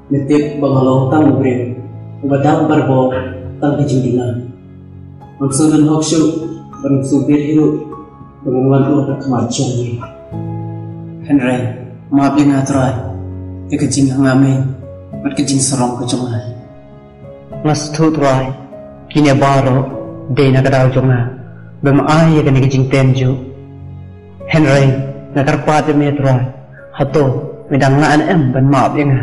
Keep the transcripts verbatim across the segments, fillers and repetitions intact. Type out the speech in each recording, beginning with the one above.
Nga tip ba nga long tang u briew uba dap barabor tang ka jingduna. Ngam sngewdon hok shuh bad ngam sngewbit hi ruh ba ngan wan ud ha khmat jong me. Hynrei map ïa nga Trai ïa ka jingïaid bad ka jingsarong ka jong nga. Nga sngewthuh Trai, kine baroh dei na ka daw jong nga ba me ai ïa kane ka jingtem juh. Hynrei nga kyrpad ïa me Trai, hato me dang ngan em ban map ïa nga?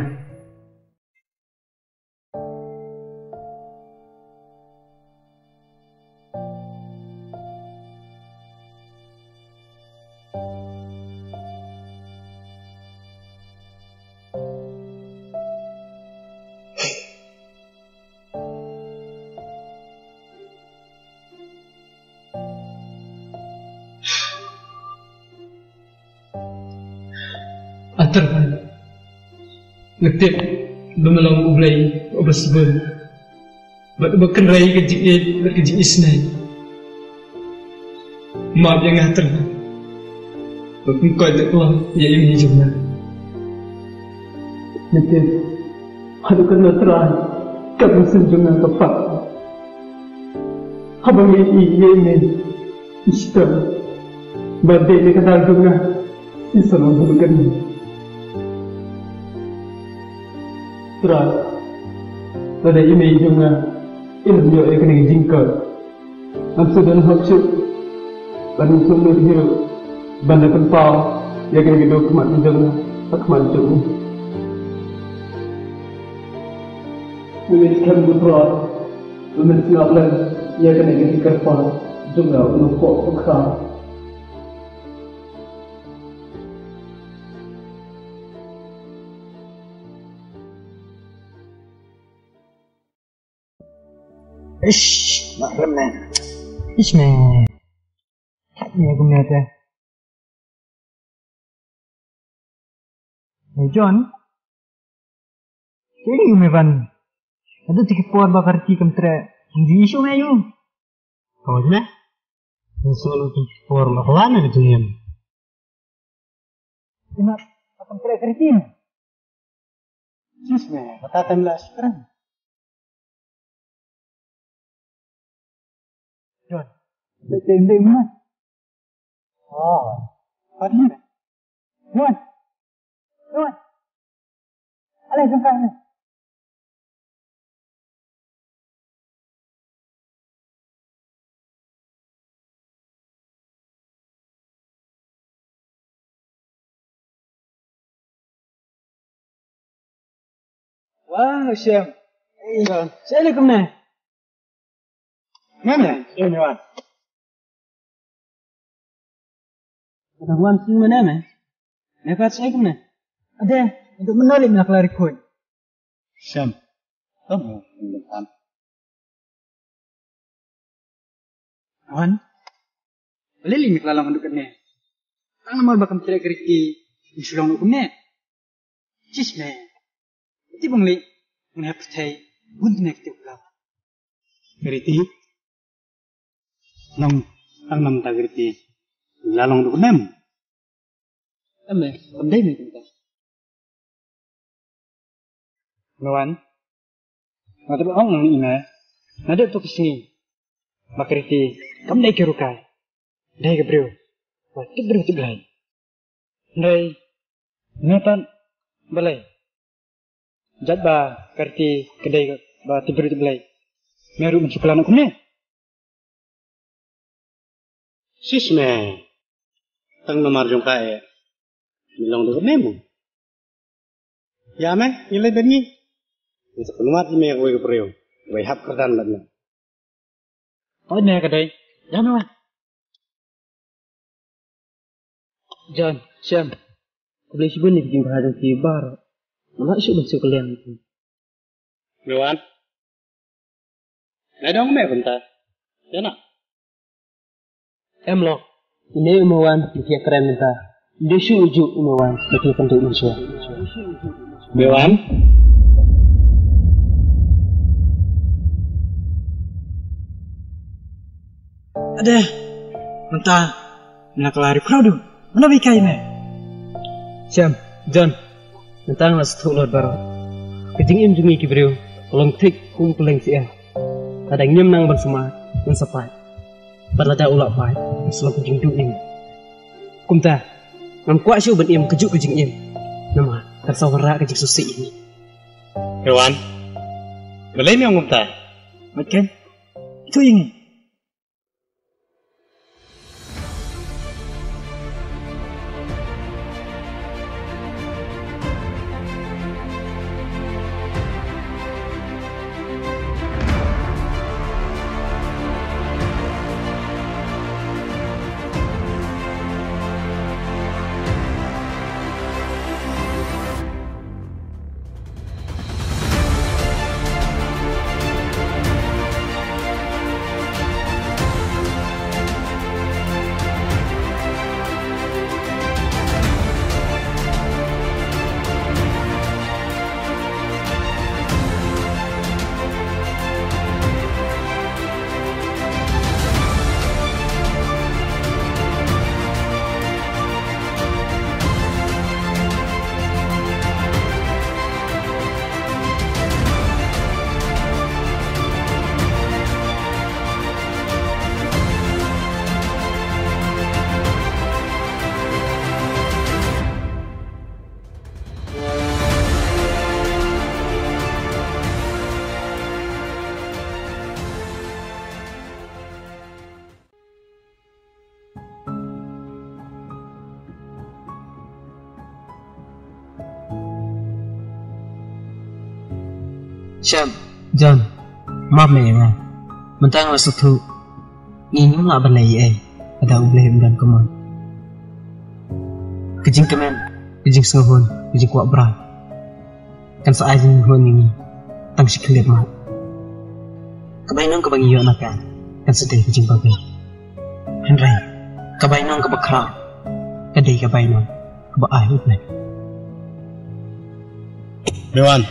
Atar nga tip ba me long U Blei uba sbun bad uba kynrei ka jingïeit bad ka jingisynei. Map ïa nga Trai ba kum koit da kloi ïa i mei jong nga. Nga tip haduh katno Trai ka mynsiem jong nga ka phah haba nga ïohi ïa i mei i shitom bad dei na ka daw jong nga i sarong haduh katne. Trai, lada i mei jong nga i lam ïoh ïa kane ka jingkoit, ngam sngewdon hok shuh bad ngam sngewmut hi ruh ban da pynpaw ïa kane ka dohnud khmat jong nga ha khmat jong u. Nga ngeit skhem ko Trai ba men sngap lem ïa kane ka jingkyrpad jong nga u nongpop u kha. Ish, mak lem ne. Ish me. Kat ne kumne te. Hey John. Kiri me van. Ada tiki por ba karti kam tre. Di isu me yu. Kau ne? Solo tiki por ba kau ne tu yam. Ina akan pre karti. Sis me, kata tem la sekarang. John, dek dek dek mana? Oh, pati me. John, John. Alai sengkang ni. Wah, Shem. Shem ni kumne. Mane, Shem ni wan. Kadang wan sing mane me. Me pat sing kumne. Ade, untuk menolak me la klar ikut. Shem. Kamu menentang. Wan. Lili me la long duk ne. Tang namar ba kam trek riki. Isu long duk ne. Sis me. Ti bang li. Ngan hep thei. Bun ne kiti kula. Riti. Nang tang nam ta Riti. La long duk nem. Em me, kam dei me kumta. Wan. Nga tip ong nang ina. Nga dei tu ki sngi. Ba Riti kam dei ki rukai. Dei ka briew ba tip briew tip Blei. Dei nga tan balei. Jat ba Riti ka dei ba tip briew tip Blei. Me ruh men suklan kumne. Sis me. Tang namar jong ka e. Me long duk ne mo. Ya me, ilai ben ngi. Ngi sa pynwad me wei ka briew. Wei hap kyrdan bad me. Oi me ka dei. Ya me wan. John, Shem. Khublei shibun ïa ki jingbha jong phi baroh. Nga lah shuh ban shu kylliang ïa phi. Me wan. Nai dong me kumta. Ïa na. Em lok. Ine u me wan, me ki kren mynta. Inde shu uju u me wan, me ki kyntu mynshuwa. Me wan. Ade. Mynta. Mena ka lari khraw du. Mena ba ikai me. Shem, John. Mynta nga la sngewthuh lut baroh. Ka jingim jong ngi ki briew ka long thik kum u pylleng syiar. Lada ngim nang ban sumar, ngin sa pait. Bad lada u la pait, sa long ka jingduh ïa ngi. Kumta, ngam kwah shuh ban im kajuh ka jingim. Namar kan sa wanrah ka jingsngewsih ïa ngi. He Wan, balei me ong kumta? Mat ken, ito ïa ngi. Shem. John, map me ïa nga. Mynta nga la sngewthuh. Ngi ngim lah ban leh ei ei lada U Blei um don kumno. Ka jingkmen, ka jingsngewhun, ka jingkwah brai kan sa ai jingmyntoi ïa ngi tang shi khyndiat mat. Ka bainong kaba ngi ïoh na ka kan sa dei ka jingbabe. Hynrei ka bainong kaba khraw ka dei ka bainong kaba ai U Blei. Mewan,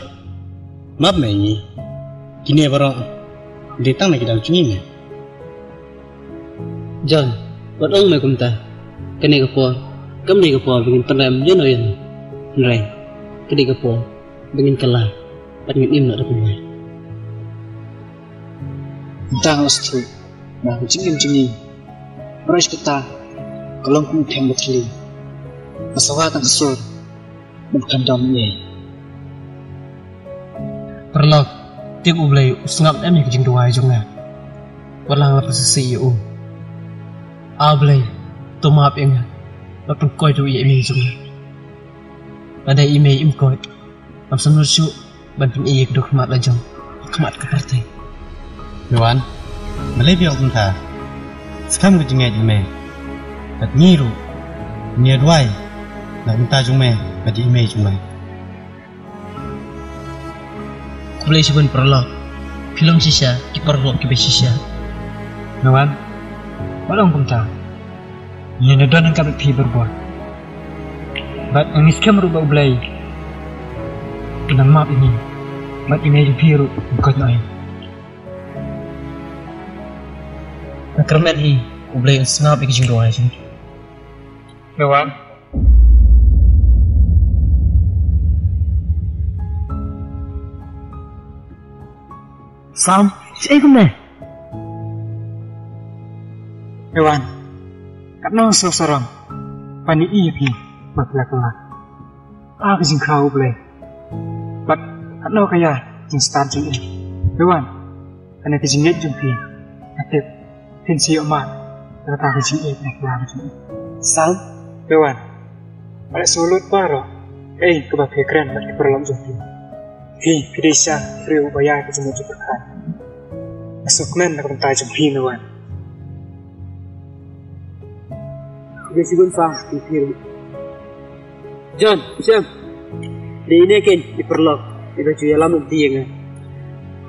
map me ïa ngi. Kine baroh dei tang na ki daw jong ngi me. John, wat ong me kumta. Kane ka por kam dei ka por ba ngin pynrem ïano ïano. Hynrei ka dei ka por ba ngin kylla bad ngin im noh da kumne. Dang la sngewthuh ba ka jingim jong ngi baroh shi katta ka long kum u them ba thylli. Ka sawa tang ka sur. Bad kan dang ïa. Paralok, tip U Blei u sngap em ïa ka jingduwai jong nga. Wat la nga la pynsngewsih ïa u. A Blei, to map ïa nga bad pynkoit ruh ïa i mei jong nga. Lada i mei im koit, ngam samla shuh ban pyni ïa ka duk khmat la jong ha khmat ka pyrthei. Mewan, balei phi ong kumta? Skhem ka jingngeit jong me. Bad ngi ruh ngi ïa duwai na ka bynta jong me bad ïa i mei jong me. Khublei shibun paralok. Phi long shisha ki paralok kiba shisha. Mewan, wat ong kumta. Ngi ïa don ryngkat bad phi barabor. Bad ngi skhem ruh ba U Blei un nang map ïa ngi. Bad ïa ngi ruh un koit noh ïa ngi. Nga kyrmen hi U Blei un sngap ïa ka jingduwai jong ngi. Mewan. Sam, shaei kumne? Mewan, katno sngewsarong ban ïohi ïa phi ba phi la kylla. Ah, ka jingkhraw U Blei. Bad katno ka ïa jingstad jong i. Mewan, kane ka jingngeit jong phi nga tip phin sa ïoh mad da kata ka jingïeit na ka jong i. Sam, Mewan, balei sngewlut baroh kaei kaba phi kren bad ki paralok jong phi? Phi, phi dei shisha u briew uba ïai ka jingmut jingpyrkhat. Nga sngewkmen na ka bynta jong phi Mewan. Khublei shibun Sam, phi ruh. John, Shem. Dei ine keiñ ki paralok kiba ju ïalam lynti ïa nga.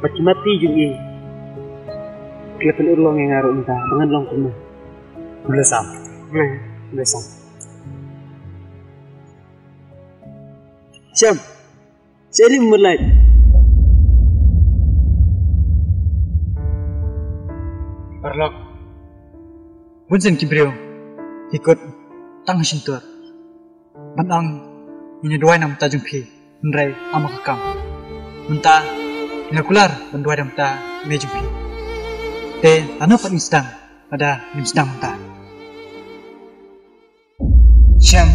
Bad ki matti jong i ki la pynurlong ïa nga ruh mynta ba ngan long kumno. Khublei Sam. Khublei. Khublei Sam. Shem. Shaei lei mut lait? Paralok, bun sien ki briew ki kut tang ha shyntur ban ong ngin ïa duwai na ka bynta jong phi, hynrei ym ha ka kam. Mynta nga kular ban duwai da mynta me jong phi. Te lano pat ngin sdang? Lada ngim sdang mynta. Shem,